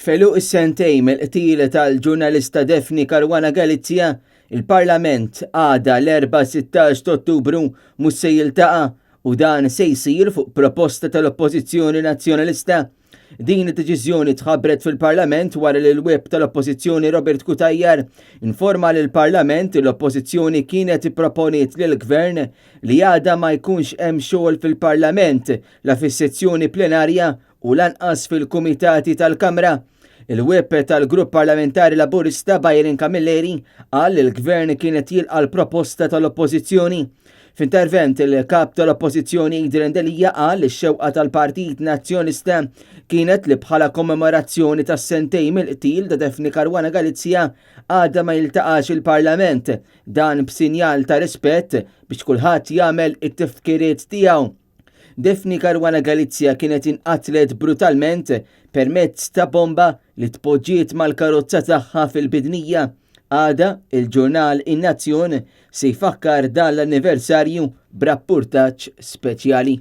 F'għeluq is-sentejn mill-qtil tal-ġurnalista Daphne Caruana Galizia, il-Parlament għada l-Erbgħa 16 t'Ottubru mhux se jiltaqa' u dan se jsir fuq proposta tal-Oppożizzjoni Nazzjonalista. Din id-deċiżjoni tħabbret fil-Parlament wara li l-Whip tal-Oppożizzjoni Robert Cutajar informa lill-Parlament li l-Oppożizzjoni kienet ipproponiet lill-Gvern li għada ma jkunx hemm xogħol fil-Parlament la fis-sezzjoni plenarja u lanqas fil-kumitati tal-Kamra. Il-Whip tal-Grupp Parlamentari Laburista Byron Camilleri qal li l-Gvern kien qed jilqa' l-proposta tal-Oppożizzjoni. F'intervent, il-Kap tal-Oppożizzjoni Adrian Delia qal li x-xewqa tal-Partit Nazzjonalista kienet li bħala kommemorazzjoni tas-sentejn mill-qtil ta' Daphne Caruana Galizia għada ma jiltaqax il-Parlament, dan b'sinjal ta' rispett biex kulħadd jagħmel it-tifkiriet tiegħu. Daphne Caruana Galizia kienet inqatlet brutalment permezz ta' bomba li tpoġġiet mal-karozza tagħha fil-Bidnija. Għada, il-ġurnal In-Nazzjon se jfakkar dan l-anniversarju b'rappurtaġġ speċjali.